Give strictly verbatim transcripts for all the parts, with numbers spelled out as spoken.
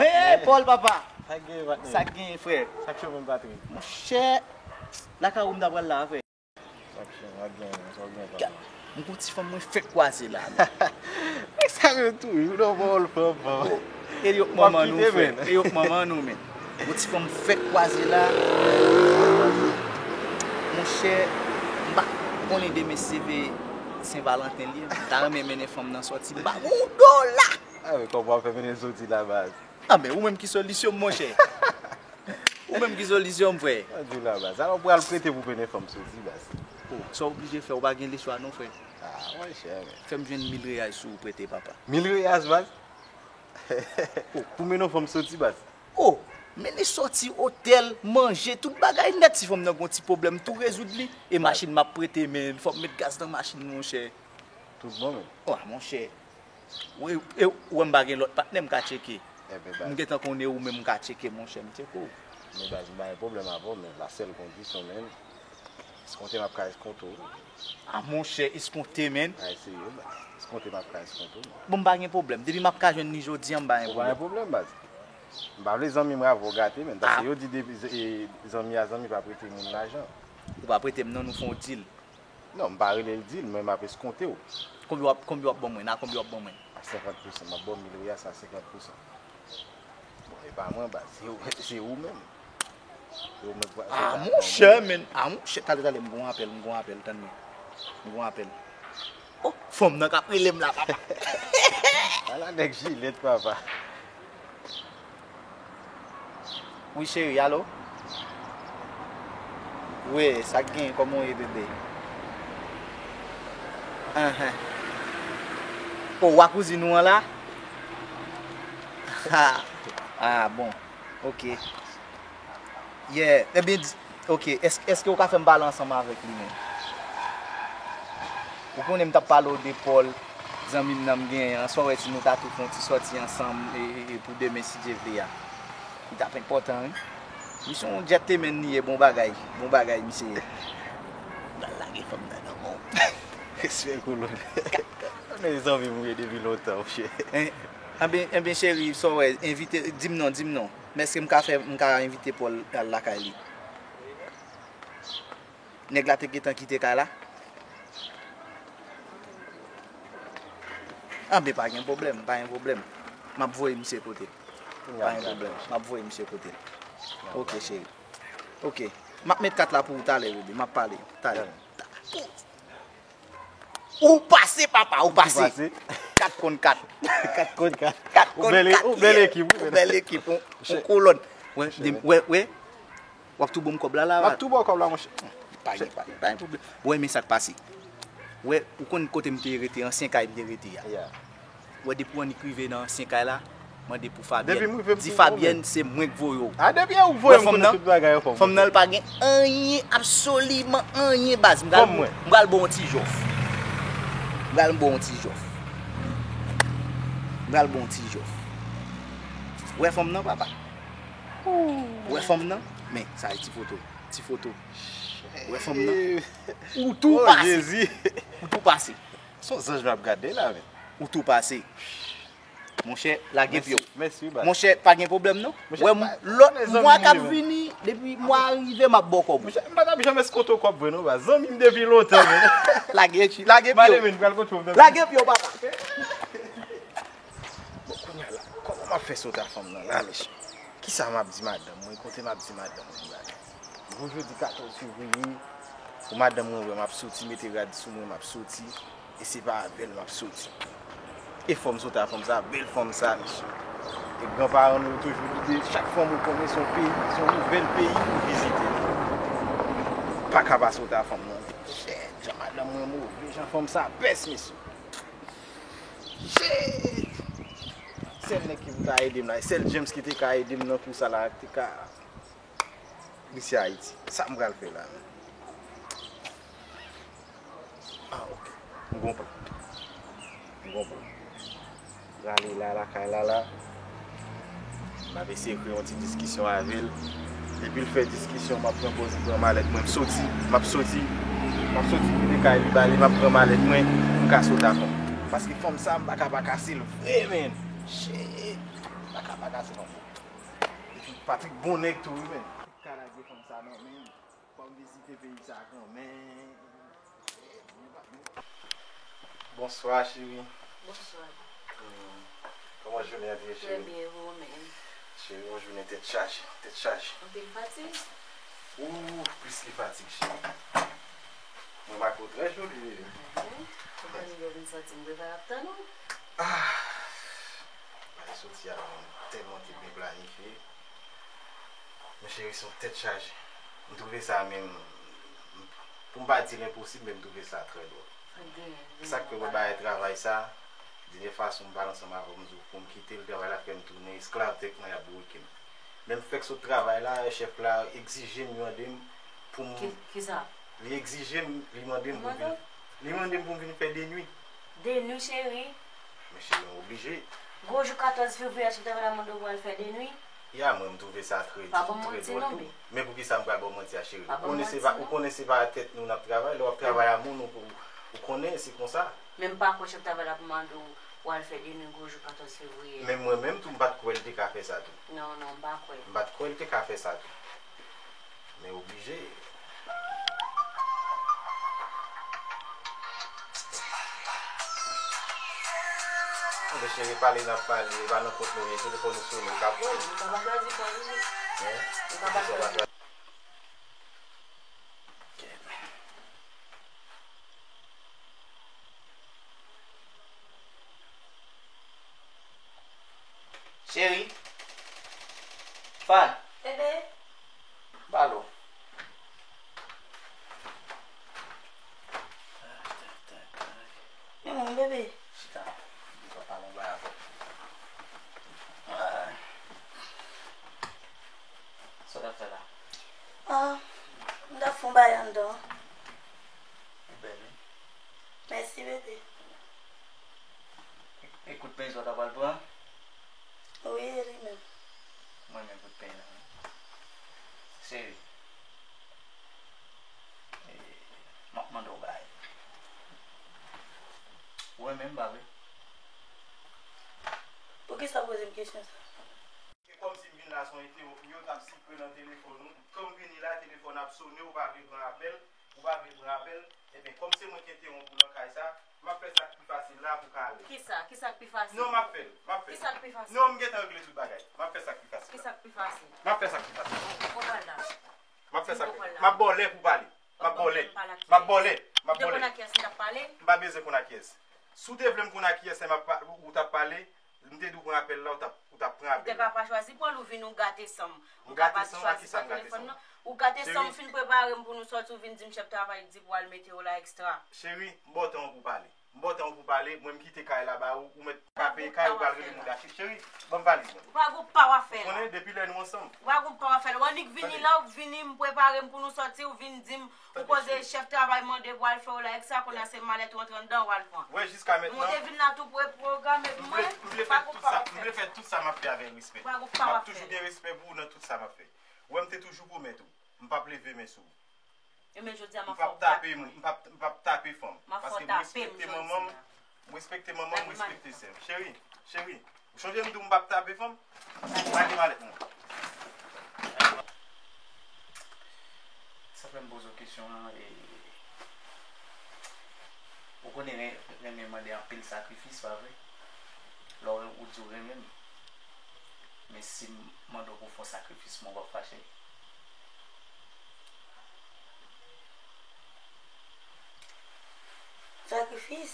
Hey, Paul, papa! Sa k genyen, patnè? Sa k genyen, frè? Sa k chòf, m patnè? Monchè, lakay ou m ta pral la, frè. Sa k chòf, sa k genyen, sa k genyen, papa? M gon ti fanm mwen fèk kwaze la, men. Nèg sa yo tou, you know, Paul, papa. E yo k manman nou, frè. E yo k manman nou, men. Gon ti fanm fèk kwaze la. Monchè, m pa konnen demen se Sen Valanten li ye, m ta renmen mennen fanm nan sòti, m pa gon dola! A, men kòman w ap fè mennen soti la, baz? A, men ou menm ki solisyon m, monchè. Ou menm ki solisyon m, frè. Mwen di w la, baz. Alò, w pral prete pou mennen fanm soti, baz. O, sa w oblije fè, ou pa gen lechwa non, frè. A, monchè, men. Fè m jwenn mil reyal si w prete, papa. Mil reyal, baz? O, pou mennen yon fanm soti, baz? O, mennen soti, otèl, manje, tout bagay nèt. Si fanm nan gon ti pwoblèm, tou rezoud li. E machin m ap prete, men fò m met gaz nan machin, monchè. Tout bon, men. O, monchè. Ou wè m pa gen lòt patnè m ka tcheke. M gentan konnen ou menm ou ka tcheke, monchè, m tcheke w. Men baz, m pa gen pwoblèm avè w, men la sèl kondisyon, men, eskonte m ap ka eskonte w. A, monchè, eskonte, men. Ay, serye, baz. Eskonte m ap ka eskonte w, men. Bon, m pa gen pwoblèm. Depi m ap ka jwenn li jodi a, m pa gen pwoblèm. Ou pa gen pwoblèm, baz. M pa vle zanmi m avè w gate, men. Paske yo di depi e, zanmi a zanmi pa prete moun lajan. Ou pa prete m, non, nou fè yon deal. Non, m pa rele l deal, men m ap eskonte w. Konbyen w ap, konbyen w ap ban mwen? A konbyen w ap ban mwen? A senkant pousan, m ap ba w mil riyal, sa senkant pousan. Bon, e pa mwen, baz, se ou, se ou menm. Se ou menm k pral fè sa. A, monchè, men, a, monchè, tande, tande, m gon apèl, m gon apèl, tann mwen. M gon apèl. O, fanm nan k ap rele m la, papa. Ala nèg jilèt, papa. Wi, cheri, alo? Wi, sa k gen, kòman w ye, bebe? Enhen. O, w a kouzin ou an la? Ha! A, bon. Ok. Yeah, ebyen, di, ok, èske, èske w ka fè m pale ansanm avèk li menm? Ou konnen m t ap pale w de Paul, zanmi m nan m genyen an, sa w wè si nou ta tou fè yon ti sòti ansanm e, e, e pou demen si Dye vle a. Li t ap enpòtan, wi. Misye yon gentleman li ye, bon bagay, bon bagay, misye ye. M pral lage fanm nan nan men w. Respè kolòn. Men zanmi m ou ye depi lontan, monchè. Enben, enben, cheri, sa w wè, envite, di m non, di m non. Men èske m ka fè, m ka envite Paul al lakay li? Nèg la te gentan kite kay la? Anben, pa gen pwoblèm, pa gen pwoblèm. M ap voye misye kote l. Pa gen pwoblèm. M ap voye misye kote l. Ok, cheri. Ok. M ap met kat la pou ou talè, bebe. M ap pale. Talè. Ou pase, papa, ou pase. Kat kont kat. Kat kont kat. Kat kont kat. Ou bèl ekip, ou bèl ekip. Ou kolòn. Wè, wè, wè. W ap tou ban m kòb la, la. M ap tou ba w kòb la, monchè. Pa gen, pa gen, pa gen pwoblèm. Wè, men sa k pase. Wè, ou konn kote m te rete, ansyen kay m te rete a. Wè, depi w annik rive nan ansyen kay la, mande pou Fabyèn. Di Fabyèn se mwen k voye w. A, depi e ou k voye m, m konnen tout bagay ankò. Fanm nan, l pa gen anyen, absoliman anyen, baz. M pral, m pral ba w yon ti jòf. M pral ba w yon ti jòf. M pral ba w yon ti jòf. Wè fanm nan, papa. Wè fanm nan? Men, sa e ti foto. Ti foto. Wè fanm nan? Ou tou pase. Ou tou pase. Se yon zanj m ap gade la, men. Ou tou pase. Monchè, lage pye w. Mèsi, baz. Monchè, pa gen pwoblèm non. Wè, lòt mwa k ap vini, depi mwa a rive, m ap ba w kòb ou. Monchè, m pa t ap janm eskonte w kòb vre non, baz. Zanmi m depi lontan, men. Lage, lage pye w. Lage pye w, papa. Bon, kounye a la, kòman m ap fè sot a fanm nan la, mesye? Kisa m ap di madanm mwen? Kote m ap di madanm mwen bagay? Bon, jodi katòz fevriye, pou madanm mwen wè m ap soti, mete rad sou mwen, m ap soti, e se pa avè l m ap soti. E fò m sot a fanm sa, bèl fanm sa, mesye. E granparan nou yo toujou di de chak fanm ou konnen se yon peyi, se yon nouvèl peyi pou vizite. Pa ka pa sot a fanm nan. Chè, jan madanm mwen move, jan fanm sa pès, mesye. Shit! Sèl nèg ki pou ta ede m la, sèl James ki te ka ede m nan kou sa la, ki te ka. Li se Ayiti. Sa m pral fè la menm? Ah, ok. M gon plan. M gon plan. Rale la, lakay la, la. M ap eseye kreye yon ti diskisyon avè l. Depi l fè diskisyon, m ap pran pòz, m pran malèt mwen, m soti, m ap soti, m ap soti kite kay li, ba li, m ap pran malèt mwen, pou m ka sot avè l. Paske fanm sa, m pa ka pa kase l vre, menn. Shit, m pa ka pa kase fanm sa. Epi Patrick bon nèg tou, wi, menn. Ka lage fanm sa nan men m. Fò m vizite peyi sa kanmenm. Bonswa, cheri. Bonswa. Hmm. Kòman jounen an te ye, cheri? Trè byen, e ou menm? Cheri, yon jounen tèt chaje, tèt chaje. Anpil fatig? Ou, plis ke fatig, cheri. Mwen make w trè joli, bebe. Mhm. Ou konn yo vin santi m prepare ap tann ou. Ah! Bagay soti a, tèlman te byen planifye. Men cheri, se yon tèt chaje. M twouve sa menm, pou m pa di l enposib, men m twouve sa trè dwòl. Sa k fè mwen bay travay sa, dènye fason m pale ansanm avè w, m di w pou m kite l, travay la fè m tounen esklav tèt mwen ap bourike m. Men m fèk sot travay la, chèf la egzije m, li mande m pou m. Ki, kisa? Li egzije m, li mande m pou m vin. Li mande m pou m vin fè de nwi. De nwi, cheri? Men cheri, m oblije. Gwo jou katòz fevriye a, chèf travay la mande w pou al fè de nwi? Ya, mwen, m twouve sa trè, trè dwòl tou. Pa ban m manti non, bebe. Men poukisa m pral ba w manti a, cheri? Ou konnen se pa, ou konnen se pa tèt nou n ap travay. Lè w ap travay a moun, ou, ou, ou konnen se konsa. Men m pa kwè chèf travay la ap mande w pou al fè de nwi gwo jou katòz fevriye. Men mwen menm tou, m pa t kwè l te ka fè sa tou. Non, non, m pa kwè. M pa t kwè l te ka fè sa tou. Men oblije. Anben cheri, pale n ap pale, e pa nan kont nou ye, telefòn ou sone, ou ka pran l. Ou ka pa chwazi pran l, wi. Hein? Ou ka pa chwazi. Cheri. Fan. Bebe. Balo. Men mwen, bebe. Chita. M bezwen pale yon bagay avè w. Ah. Sa w t ap fè la? Ah, m t ap fè yon bagay anndan. Ou bèl, wi. Mèsi, bebe. E, e kout peny sa w ta pral pran? Wi, e li menm. Mwen menm kout peny la, wi. Cheri. E, m ap mande w bagay. Ou renmen m, pa vre? Poukisa w poze m kesyon sa? E kòmsi m vin la se yon entèwonp, yo t ap sipe nan telefòn ou. Kan m vini la, telefòn ap sone, ou pa vle pran apèl, ou pa vle pran apèl. Ebyen, kòm se mwen ki entèwonp ou nan kay sa, m ap fè sa k pi fasil la pou w ka ale. Kisa? Kisa k pi fasil? Non, m ap fè l, m ap fè l. Kisa k pi fasil? Non, m gentan regle tout bagay. M ap fè sa k pi fasil la. Kisa k pi fasil? M ap fè sa k pi fasil. Ou pral la. M ap fè sa k pi fasil. M ap ba w lè pou w pale. M ap ba w lè. M ap ba w lè. M ap ba w lè. Ou te konn ak kiyès m t ap pale? M pa bezwen konn ak kiyès. Si w te vle m konn ak kiyès m ap pa-, ou t ap pale, m te di w pran apèl la, ou t ap, ou t ap pran apèl la. Ou te ka pa chwazi pran l, ou vin ou gate san m. Ou ka pa chwazi pran telefòn nan. Ou gate san m, fin prepare m pou nou sòti, ou vin di m chèf travay di pou al mete w la, ekstra. Cheri, m ba w tan w pou pale. M ba w tan w pou pale, mwen m kite kay la ba ou, ou mèt pa peye kay, ou pral rele moun gache. Cheri, ban m valiz mwen. Ou pa gon pa w ap fè la. Ou konnen, depi lè nou ansanm. Ou pa gon pa w ap fè la. Ou annik vini la, ou vini, m prepare m pou nou sòti, ou vin di m, ou koze chèf travay mande pou al fè w la, ekstra, kounye a se malèt ou antre anndan, ou al pran. Wè, jiska mentnan. Ou te vin la tou pre-, pwograme pou mwen, ou pa gon pa w ap fè la. M vle fè tout sa m ap fè avèk respè. Ou pa gon pa w ap fè la. M ap toujou gen respè pou ou nan tout sa m ap fè. Wè, m te toujou pwomèt ou. M p ap leve men sou ou. E men jodi a m ap fè w bat mwen. M p ap, m p ap tape fanm. M ap fè w tape m jodi a. Paske m respekte manman m, m respekte manman m, m respekte sè m. Cheri, cheri, ou sonje m di w m p ap tape fanm? Lage malèt mwen. Sa fè m poze w kesyon an, e, ou konnen ren-, renmen mande anpil sakrifis, pa vre? Lè w, ou di w renmen m. Men si m mande w pou w fè yon sakrifis, men w p ap fache? Sakrifis?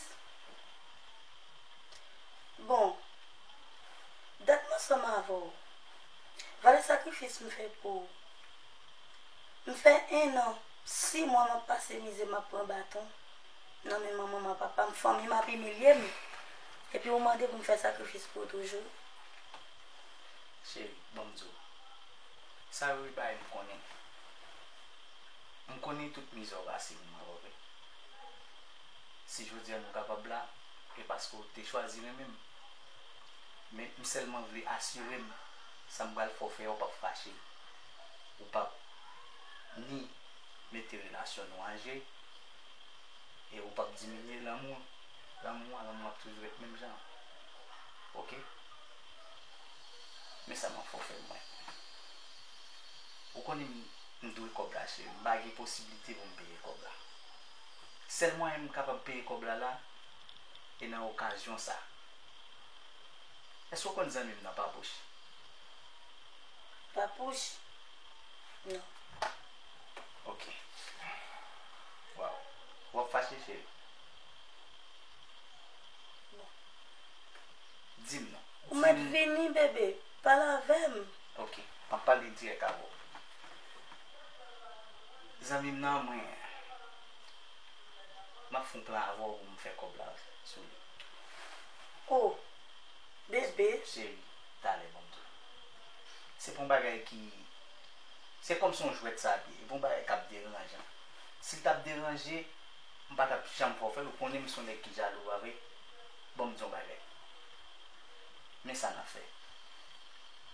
Bon, dat m ansanm avè w, valè sakrifis m fè pou ou. M fè en an, sis mwa m ap pase mizè, m ap pran baton nan men manman m ak papa m, fanmi m ap imilye m. Epi ou mande pou m fè sakrifis pou ou toujou? Cheri, ban m di w. Sa yo e bagay m konnen. M konnen tout mizè w pase pou mwen, ok? Si jodi a nou kapab la, e paske w te chwazi renmen m. Men m sèlman vle asire m, sa m pral fè w fè a, w p ap fache. Ou p ap ni mete relasyon nou an je, e ou p ap diminye lanmou. Lanmou an, lanmou an ap toujou ret menm jan. Ok? Men sa m ap fè w fè mwen. Ou konnen m, m dwe kòb la, cheri. M pa gen posiblite pou m peye kòb la. Sèl mwayen m kapab peye kòb la la, e nan okazyon sa. Èske w konn zanmi m nan, Papouch? Papouch? Non. Ok. Waw. W ap fache, cheri? Bon. Di m non. Ou mèt vini, bebe. Pale avè m. Ok. M ap pale dirèk avè w. Zanmi m nan, mwen, m ap fè yon plan avè w pou m fè kòb la sou li. Oh, bebe. Cheri, talè, ban m di w. Se pa yon bagay ki, se kòmsi yon jwèt sa te ye. E pa yon bagay k ap deranjan. Si l t ap deranje, m pa t ap janm fè w fè l. Ou konnen m se yon nèg ki jalou, pa vre? Ban m di w yon bagay. Men sa n ap fè.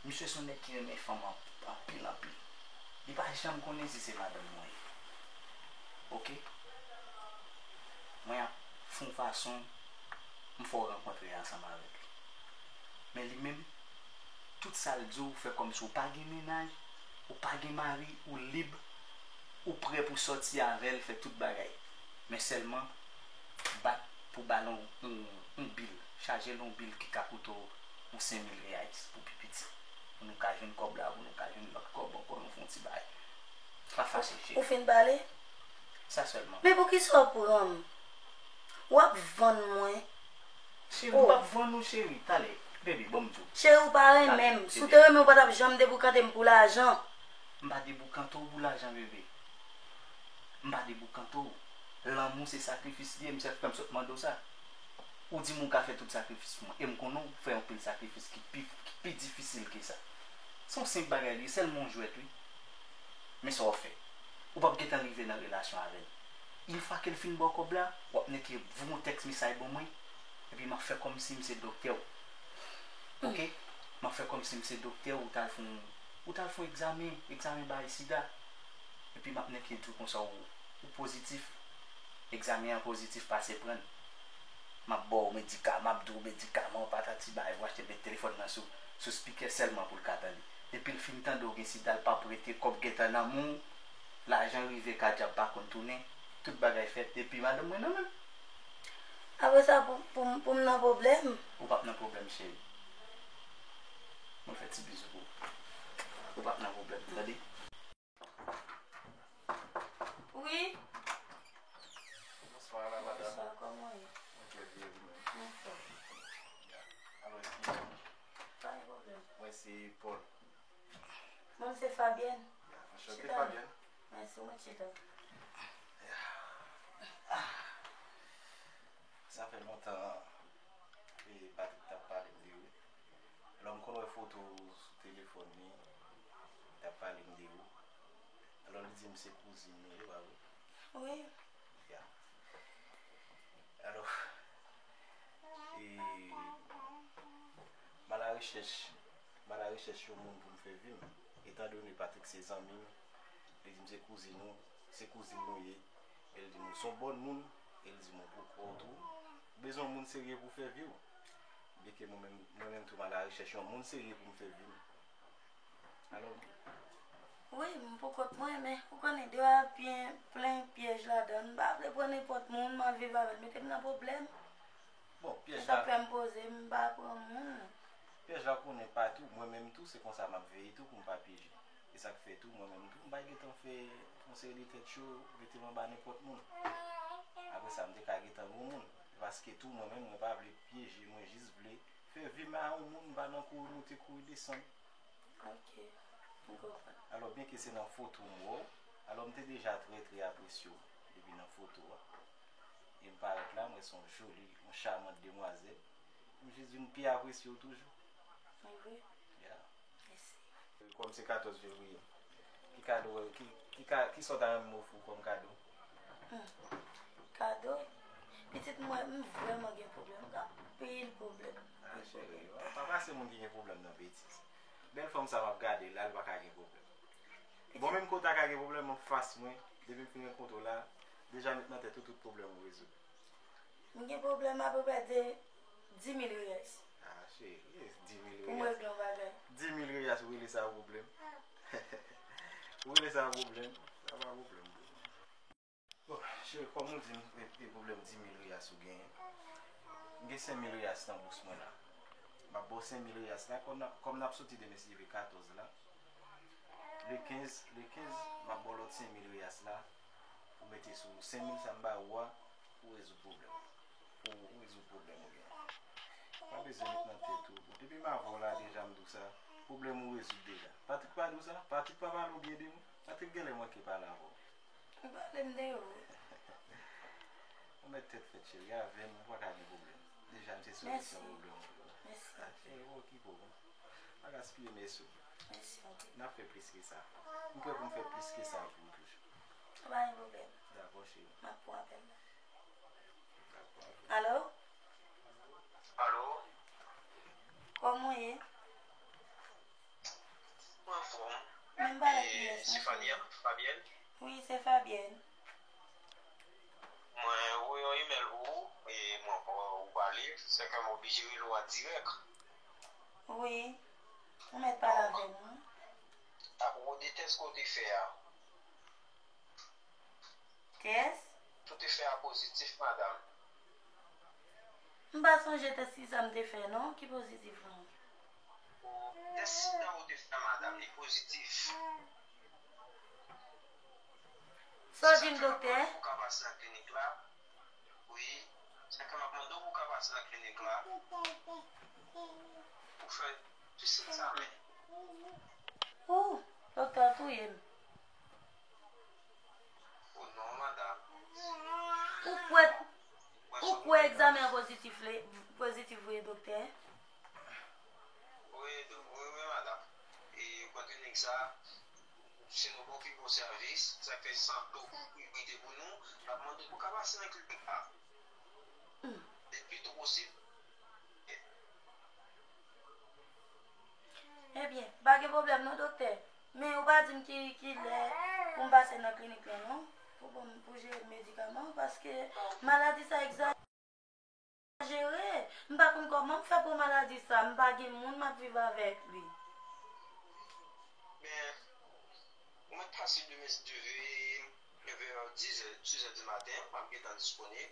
Misye se yon nèg ki renmen fanm an-, anpil, anpil. Li pa janm konnen si se madanm mwen ye. Ok? Mwen ap fè yon fason m fè w rankontre ansanm avèk li. Men li menm, tout sa l di w, fè kòmsi w pa gen mennaj, ou pa gen mari, ou lib, ou prè pou sòti avè l, fè tout bagay. Men sèlman, bat pou ba l yon, yon, yon bil, chaje l yon bil ki ka koute w yon senk mil reyais pou pi piti. Pou nou ka jwenn kòb la, pou nou ka jwenn lòt kòb ankò, nou fè yon ti bagay. Pa fache, cheri. Ou fin pale? Sa sèlman. Men poukisa w pran m? W ap vann mwen? Cheri, m p ap vann ou, cheri. Talè, bebe, ban m di w. Cheri, ou pa renmen m. Si w te renmen m, ou pa t ap janm deboukante m pou lajan. M pa deboukante w pou lajan, bebe. M pa deboukante w. Lanmou se sakrifis li ye, m se fè m sot mande w sa. Ou di m ou ka fè tout sakrifis pou mwen. E m konnen w fè anpil sakrifis ki pi, ki pi difisil ke sa. Se yon senp bagay li ye, sèlman yon jwèt, wi. Men sa w ap fè. Ou p ap gentan rive nan relasyon avè l. Yon fwa ke l fin ba w kòb la, w ap nèk voye yon tèks mesaj ban mwen, epi m ap fè kòmsi m se doktè w. Ok? M ap fè kòmsi m se doktè w, ou t al fè yon, ou t al fè yon egzamen, egzamen bay sida. Epi m ap nèk di w konsa ou, ou pozitif. Egzamen an pozitif, pase pran l. M ap ba w medika-, m ap di w medikaman, patati bay, w achte, met telefòn nan sou, sou spikè sèlman pou l ka tande. Depi l fin tande w gen sida, l p ap rete, kòb gentan nan men w, lajan rive, kadyab pa konn tounen, tout bagay fèt, epi madanm mwen nan men m. Apre sa, pou, pou, pou m nan pwoblèm? Ou p ap nan pwoblèm, cheri. Mwen fè ti bizou pou ou. Ou p ap nan pwoblèm, tande? Wi. Bonswa, la madanm. Bonswa, kòman w ye? Mwen trè byen, ou menm? Mwen fò. Ya. Alò, eskize m. Pa gen pwoblèm. Mwen se Paul. Mwen se Fabienne. Ya, anchante, Fabienne. Mèsi, mwen chita. Ya. Ah. Sa fè lontan, e, Patrick t ap pale m de ou. Alò, m konn wè foto w sou telefòn li, li t ap pale m de ou. Alò, li di m se kouzin nou ye, pa vre? Wi. Ya. Alò, e, m a la rechèch, m a la rechèch yon moun pou m fè vi m. Etandone Patrick se zanmi m, li di m se kouzin nou, se kouzin nou ye. E l di m ou se yon bòn moun, e l di m ou poko tou. Ou bezwen yon moun serye pou fè vi w. Byenke mwen menm, mwen menm tou m a la rechèch yon moun serye pou m fè vi m. Alò. Wi, m pou kont mwen, men ou konnen, de a byen plen pyèj ladan l. M pa vle pran nenpòt moun, m ap viv avè l. Mete m nan pwoblèm. Bon, pyèj la. Se sa k fè m poze, m pa pran moun. Pyèj la konnen patou, mwen menm tou, se konsa m ap veye tou pou m pa pyeje. E sa k fè tou, mwen menm tou, m pa gentan fè yon seri de tèt cho, mete m anba nenpòt moun. Apre sa, m te ka gentan gen yon moun. Paske tou, mwen menm, mwen pa vle pyeje, mwen jis vle fè vi m a yon moun, m pa nan kouri moute, kouri desann. Ok, m konprann. Alò, byenke se nan foto m wè w, alò, m te deja trè, trè apresye w depi nan foto a. E m parèt la, m wè se yon joli, yon chamant demwazèl. M jis vin pi apresye w toujou. Mwen vre? Ya. Kòm se katòz fevriye, ki kado, ki, ki, ka, ki sa w ta renmen m ofri w kòm kado? Hmm. Kado? Pitit mwen, m vrèman gen pwoblèm. M gen anpil pwoblèm. Ah, cheri, pa pase moun ki gen pwoblèm nan betiz. Bèl fanm sa m ap gade la, li pa ka gen pwoblèm. Bon, menm ke w ta ka gen pwoblèm anfas mwen, depi m fin rankontre w la, deja met nan tèt ou tout pwoblèm ou rezoud. M gen pwoblèm apeprè de dis mil riyas. Ah, cheri, dis mil riyas. Pou m regle yon bagay. Dis mil riyas, ou rele sa yon pwoblèm? Ou rele sa yon pwoblèm? Sa pa pwoblèm pou ou. Bon, cheri, kòm ou di m, e, e pwoblèm dis mil riyas ou genyen. M gen senk mil riyas nan bous mwen la. M ap ba w senk mil riyas la, kòm n ap, kòm n ap soti demen, si Dye vle, katòz la. Le kenz, le kenz, m ap ba w lòt senk mil riyas la. Ou mete sou senk mil sa m ba ou a, pou rezoud pwoblèm. Pou ou rezoud pwoblèm ou genyen. Pa bezwen met nan tèt ou. Depi m avè w la, deja m di w sa, pwoblèm ou rezoud deja. Patrick pa di w sa? Patrick pa pale w byen de mwen? Patrick genlè manke pale avè w. Ou pale m de ou. Ou mèt tèt frèt, cheri, avè m, ou pa ka gen pwoblèm. Deja, m se solisyon pwoblèm ou yo. Mèsi. Ah, cheri, ou okipe w. Pa gaspiye mèsi w. Mèsi anpil. N ap fè plis ke sa. M prè pou m fè plis ke sa pou ou toujou. Pa gen pwoblèm. Dakò, cheri. M ap pran apèl la. Dakò, apèl. Alo? Alo? Kòman w ye? Mwen anfòm. Men m pale ak kiyès, mesye? Fabienne? Wi, se Fabienne. Mwen voye yon imèl pou ou, e mwen pa wè ou pa li, sèke m oblije rele w an dirèk. Wi, ou mèt pale avè m, wi. Apwopo de tès ke w te fè a. Tès? Ou te fè a pozitif, madanm. M pa sonje tès ki sa m te fè non, ki pozitif lan. Tès sida ou te fè, madanm, li pozitif. Sa w di m, doktè? Ou ka pase nan klinik la. Wi. Sa ke m ap mande w pou w ka pase nan klinik la. Pou fè plis egzamen. Ou, doktè a touye m. O non, madanm. Ou kwè, ou kwè egzamen an pozitif, pozitif vre, doktè? Wi, do-, wi, wi, madanm. E, kont klinik sa, se nou ba w pi bon sèvis, sa fè san do priyorite pou nou, n ap mande w pou w ka pase nan klinik la. Hmm. Le pi to posib. Ebyen, pa gen pwoblèm non, doktè. Men ou pa di m ki, ki lè pou m pase nan klinik lan non, pou ban m, pou jere medikaman, paske maladi sa egzajere. M pa konn kòman m fè pou maladi sa, m pa gen moun m ap viv avèk li. Men, ou mèt pase demen, si Dye vle, vè dizè, sizè di maten, m ap gentan disponib,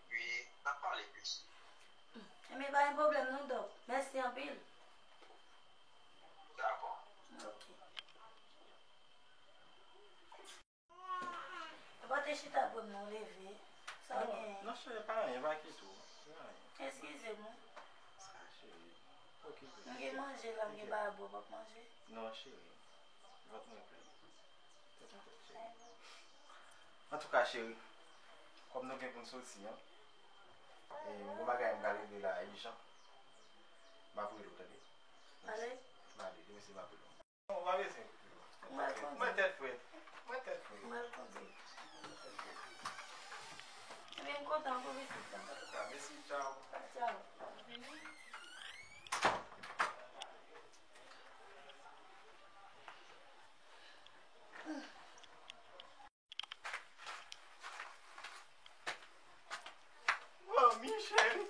epi n ap pale plis. Ebyen, pa gen pwoblèm non, dòk. Mèsi anpil. Dakò. Ok. Epa w te chita pou m non, leve. Sa w genyen? Non, cheri, pa anyen, pa kite w. Pa anyen. Eskize m wi. Sa, cheri. Okipe w. M gen manje la, m gen bagay bò, w ap manje? Non, cheri. Vant mwen plen. Tèt mwen tèt, cheri. Antouka, cheri, kòm nou gen pou n soti an, e, m gen bagay m pral regle la, ijan. M ap rele w, tande? Ale. M ale, demen se m ap rele w. Non, w pa bezwen. Mwen tèt frèt. Mwen tèt frèt. Mwen tèt frèt. Ebyen, m kontan pou vizit la. Antouka, mèsi, tchaw. Tchaw. Mami, cheri.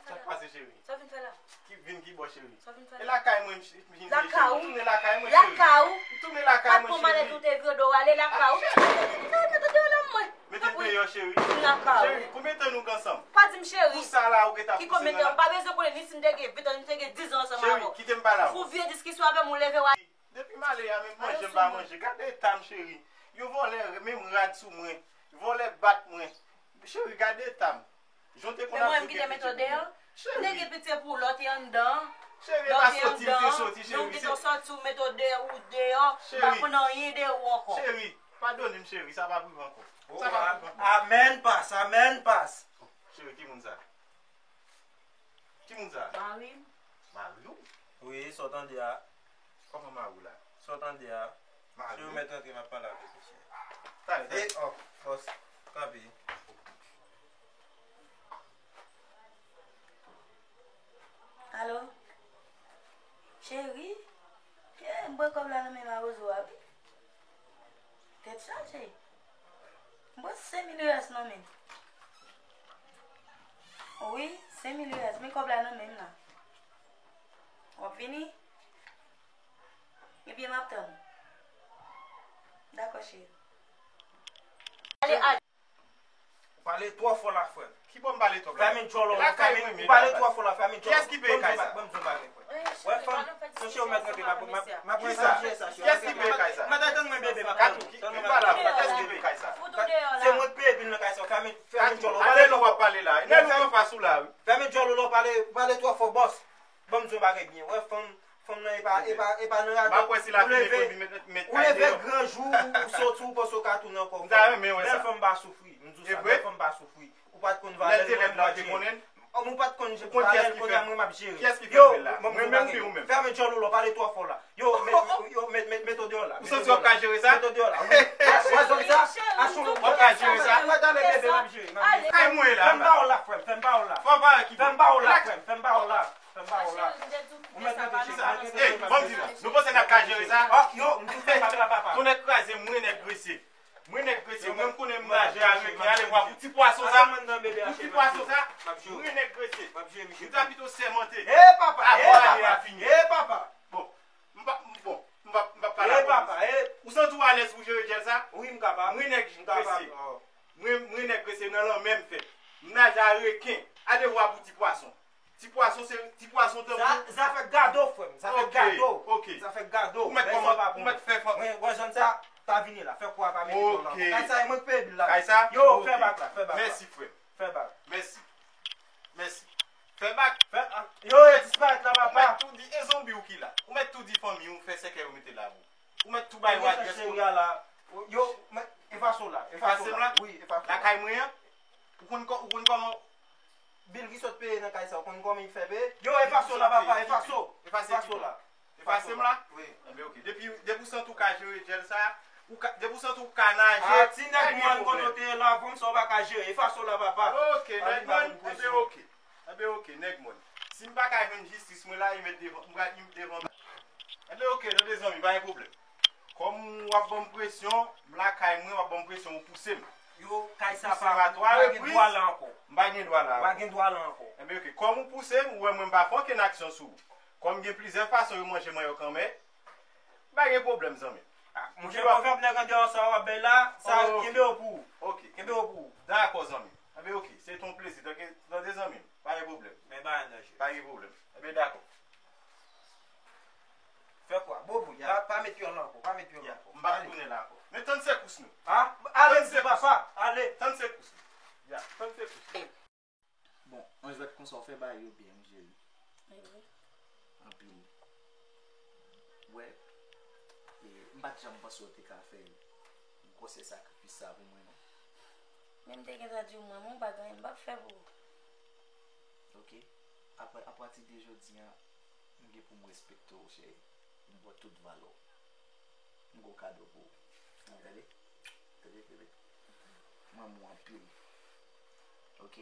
Sa k pase, cheri? Sa w vin fè la? Ki vin ki bò, cheri? Sa w vin fè la? E lakay mwen, m vin, cheri. Lakay ou? M tounen lakay mwen, cheri. Lakay ou? M tounen lakay mwen, cheri. Pa t pran malèt ou te vire do w ale lakay ou. Ah, cheri. Sa w mete deyò nan men mwen? Mete m deyò, cheri. Lakay ou. Cheri, konbyen tan nou gen ansanm? Pa di m cheri. Pou sa la, ou gentan pouse m nan la. Ki konbyen tan? Ou pa bezwen konnen ni si n te gen ven an, ni si n te gen diz an ansanm avè w. Cheri, kite m pale avè w. Ou fè yon vye diskisyon avè m, ou leve w ale. Depi m ale a, menm manje m pa manje. Gade eta m, cheri. Yo vòlè menm rad sou mwen. Vòlè bat mwen. Cheri, gade eta m. Jan w te konn ap viv epi pitit mwen. Cheri. M te gen pitye pou w lè w te anndan. Cheri, e pa soti m te soti, cheri. Lè w te soti, ou mete w deyò, ou deyò. M pa konn anyen de ou ankò. Cheri, padone m, cheri. Sa p ap rive ankò. Sa p ap rive ankò. Amèn, pas. Amèn, pas. Cheri, ki moun sa? Ki moun sa? Mari m. Mari w? Wi, sa w tande a. Kòman mari w la? Sa w tande a? Mari w? Si yo mèt rantre, m ap pale avèk misye. Talè, talè. E, oh, bòs. Kanpe. Alo? Cheri? Ke m pran kòb la nan men mawozo a, wi. Tèt chaje. M pran senk mil U S nan men m. Wi, senk mil U S. Men kòb la nan men m la. W ap vini? Ebyen, m ap tann ou. Dakò, cheri. Ale, ale. Ou pale twò fò la, frè m. Ki bò m pale twò fò la? Fèmen djòl ou la, fèmen, ou pale twò fò la, fèmen djòl ou. Kiyès ki peye kay sa? Ban m di w bagay, frè. Wè, fanm, son cheri, ou mèt rantre, m ap, m ap, m ap, kiyès ki peye kay sa? Mèt tann mwen, bebe, m ap tann ou. Tann mwen, pale, kiyès ki peye kay sa? Se mwen k peye bil nan kay sa, fèmen, fèmen djòl ou, pale lè w ap pale la. Nèg ou anfas ou la, wi. Fèmen djòl ou la, ou pale, ou pale twò fò, bòs. Ban m di w bagay byen. Wè, fanm, fanm nan e pa, e pa, e pa nan radòt. M ap wè si la fini epi met, met kay deyò. Ou leve gran jou, ou soti, ou panse w ka tounen ankò. M ta renmen wè sa. Bèl fanm pa soufri. M di w sa, bèl fanm pa soufri. Ou pa t konn valè l, mwen, mwen, ou pa t konn valè l, kounye a mwen m ap jere. Kiyès ki fè l la? Mwen menm pi ou menm? Fèmen djòl ou la, pale twò fò la. Yo, met, yo, met, met, met w deyò la. Ou santi w ap ka jere sa? Met w deyò la, wi. Wè zòn sa? Achou, w ap ka jere sa? Mwen tande bebe, m ap jere, m ap jere. Kay mwen la. Fè m ba w la, frè m, fè m ba w la. Fò pa ki. Fè m ba w la, frè m, fè m ba w la. Fè m ba w la. Ou mèt mete chita. Ey, ban m di nou. Nou panse n ap ka jere sa? Oh, yo, m di w fè m ba w la, papa. Tonnè kraze m, mwen nèg Gresye. Mwen nèg Gresye, mwen m konnen m naje a reken, ale vwa pou ti pwason sa. Pou ti pwason sa, mwen nèg Gresye. M ta pito sèmante. E papa, e papa, e papa. Bon, m pa, m, bon, m pa, m pa pale avè w. Ou santi w alèz pou jere djèl sa? Wi, m kapab. Mwen nèg Gresye. Mwen, mwen nèg Gresye nan lanmè m fèt. M naje a reken. Ale vwa pou ti pwason. Ti pwason se ti pwason tankou. Zafè gado, frè m. Zafè gado. Ok, ok. Zafè gado. Ou mèt kòman, ou mèt fè fò. Mwen, wè zòn sa, pa vini la. Fè kou a pa mete kò nan. Ok. Kay sa, e mwen k peye bil la. Kay sa? Yo, fè bak la, fè bak la. Mèsi, frè m. Fè bak. Mèsi. Mèsi. Fè bak. Fè, a, yo, e disparèt la, papa. Ou mèt tou di, e zonbi w ki la. Ou mèt tou di fanmi w, fè sèkèy yo mete la pou ou. Ou mèt tou bay yo adrès ou. Yo, men, efase w la, efase w la. Wi, efase w la. Lakay mwen an, ou konn kò-, ou konn kòman. Bil ki sot peye nan kay sa, ou konn kòman l fè peye? Yo, efase w la, papa, efase w. Efase w la. Efase m la? Wi. Enben, ok. Depi, depi w santi w ka jere djèl sa, ou ka, depi w santi w ka naje, a, ti nèg mòn kote w te ye la, fanm sa w pa ka jere. Efase w la, papa. Ok, nèg mòn, enben, ok. Enben, ok, nèg mòn. Si m pa ka jwenn jistis mwen la, li met devan, m pral, li met devan. Enben, ok, tande zanmi, pa gen pwoblèm. Kòm w ap ban m presyon, m lakay mwen, w ap ban m presyon, ou pouse m. Yo, kay sa pa, m pa gen dwa la ankò. M pa gen dwa la ankò. M pa gen dwa la ankò. Enben, ok, kòm ou pouse m, ou wè mwen m pa fè okenn aksyon sou ou. Kòm gen plizyè fason yo manje manyòk anmè, pa gen pwoblèm, zanmi. A, monchè, pwovèb nèg andeyò sa w ap bay la, sa, kenbe yo pou ou. Ok. Kenbe yo pou ou. Dakò, zanmi. Enben, ok, se te yon plezi. Tande, tande, zanmi m, pa gen pwoblèm. Men bagay nan je. Pa gen pwoblèm. Enben, dakò. Fè kwa? Bobo, pa, pa met pye w la ankò, pa met pye w la ankò. M p ap tounen la ankò. Men tann sekous nou. A? Ale, m di papa, ale. Tann sekous nou. Ya, tann sekous nou. Bon, yon jwèt konsa w fè bagay yo byen, wi, cheri. Anpil. Wè, e, m pa t janm panse w te ka fè gwosè sakrifis sa pou mwen, non. Men m te gentan di w, mwen, mwen pa gen anyen m p ap fè pou ou. Ok. Apre, apati de jodi a, m gen pou m respekte w, cheri. M ba w tout valè w. M gen yon kado pou ou. Tande? Tande, tande. M renmen w anpil. Ok?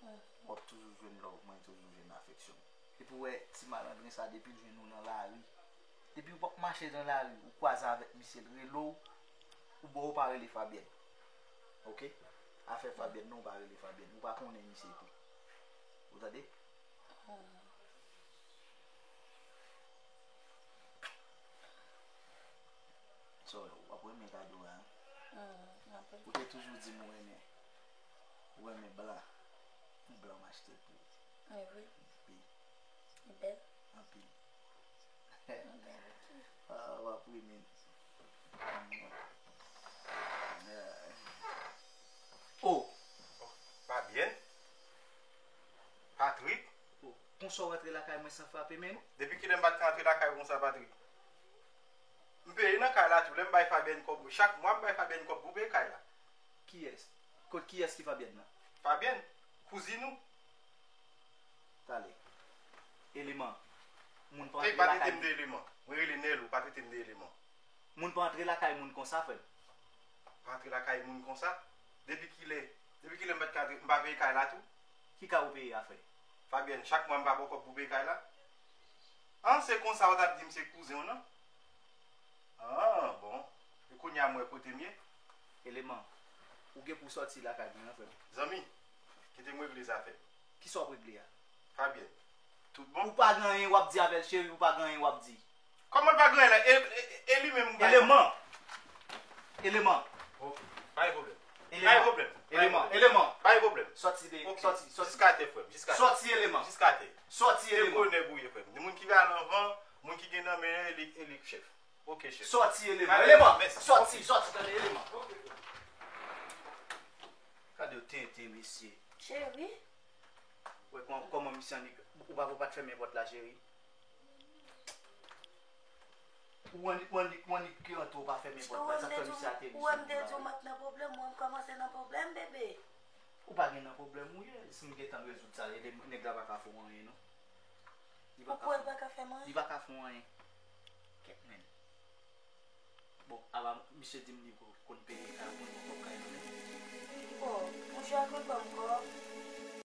W ap toujou jwenn love mwen, toujou jwenn afeksyon. Epi w wè ti malandren sa, depi l jwenn ou nan lari, depi w ap mache nan lari, ou kwaze avèk misye, l rele w, ou ba w pa rele Fabyèn. Ok? Afè Fabyèn, non, ou pa rele Fabyèn. Ou pa konnen misye tou. Ou tande? So, w ap renmen kado a, wi. Ou te toujou di m ou renmen, ou renmen blan. Yon blan m achte pou ou. Wi. Wi. Li bèl. Anpil. Li bèl, ok. A, w ap renmen. Oh! Fabyèn? Patrick? Oh, konsa w rantre lakay mwen san frape men nou? Depi kilè m pa t ka rantre lakay ou konsa, Patrick? M peye nan kay la tou. Lè m bay Fabyèn kòb, chak mwa m bay Fabyèn kòb pou peye kay la. Kiyès? Kot kiyès ki Fabyèn nan? Fabyèn, kouzin ou. Talè. Eleman. Moun pa antre lakay moun. Ey, pa trete m de eleman. Mwen rele Nèlo, pa trete m de eleman. Moun pa antre lakay moun konsa, frè m. Pa antre lakay moun konsa? Depi kilè? Depi kilè m pa t ka antre, m pa peye kay la tou? Ki kay ou peye a, frè? Fabienne, chak mwa m pa ba w kòb pou peye kay la? An, se konsa w t ap di m se kouzen w nan? An, bon. E kounye a m wè kote m ye. Eleman, ou gen pou w sòti lakay mwen an, frè m. Zanmi, kite m regle zafè m. Kisa w ap regle a? Fabienne, tout bon? Ou pa gen anyen w ap di avè l, cheri, ou pa gen anyen w ap di. Kòman l pa gen anyen la? E, e, e li menm ou pa... Eleman. Eleman. Ok. Pa gen pwoblèm. Pa gen pwoblèm. Eleman. Eleman. Pa gen pwoblèm. Sòti de, ok, sòti, sòti. Jiska tè, frè m. Jiska tè. Sòti, Eleman. Jiska tè. Sòti, Eleman. Se gwo nèg ou ye, frè m. Moun ki pral anvan, moun ki gen nan men, li, li k chèf. Ok, chèf. Sòti, Eleman. Eleman. Mèsi. Sòti, sòti, tande, Eleman. Ok. Gade yo tenten, mesye. Cheri. Wè kòman, kòman misye annik, ou pa, ou pa t fèmen pòt la, cheri? Ou annik, ou annik, ou annik ke antre, ou pa fèmen pòt la, sa k fè misye ateri sou moun la. Ou wè m te di w m ap nan pwoblèm, mwen m kòmanse nan pwoblèm, bebe. Ou pa gen nan pwoblèm ou ye, si m gentan rezoud sa, e nèg la pa ka fè w anyen, non. Li pa ka fè w anyen. Ou kwè l pa ka fè m anyen? Li pa ka fè w anyen. Kèt menn. Bon, ava misye di m li konn peye kay, ou konn pran kòb kay la menm. Bon, monchè, konn ban m kòb.